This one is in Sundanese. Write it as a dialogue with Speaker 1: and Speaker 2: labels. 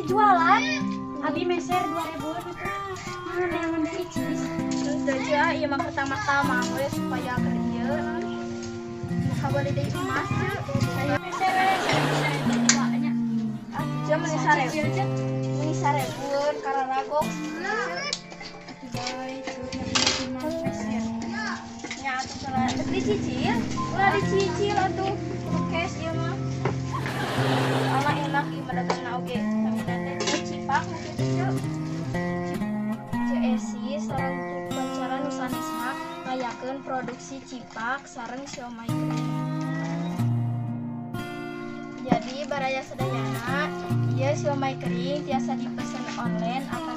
Speaker 1: Jualan. Abi meser 2000 atuh. Mana neangan deui, Cis?
Speaker 2: Teu, Ceu, ieu mah pertama-tama we supaya keur ieu. Muka beli deui emas, Ceu.
Speaker 1: Meser we, 1000 nya.
Speaker 2: Ah, Ceu, meni 1000. Meni 1000-eun kararagok.
Speaker 1: Atuh bae, Ceu, mah meser.
Speaker 2: Nya atuh salah. Dek dicicil? Ulah dicicil atuh. Kudu cash ieu mah. Soalna enak ieu mah dagangna oge. Namina teh cipak nu kitu, Ceu. Ceu Esi sareng upacara nu sanesna ngayakeun produksi cipak sareng siomay kering. Jadi baraya sadayana, ieu siomay kering tiasa dipesen online atau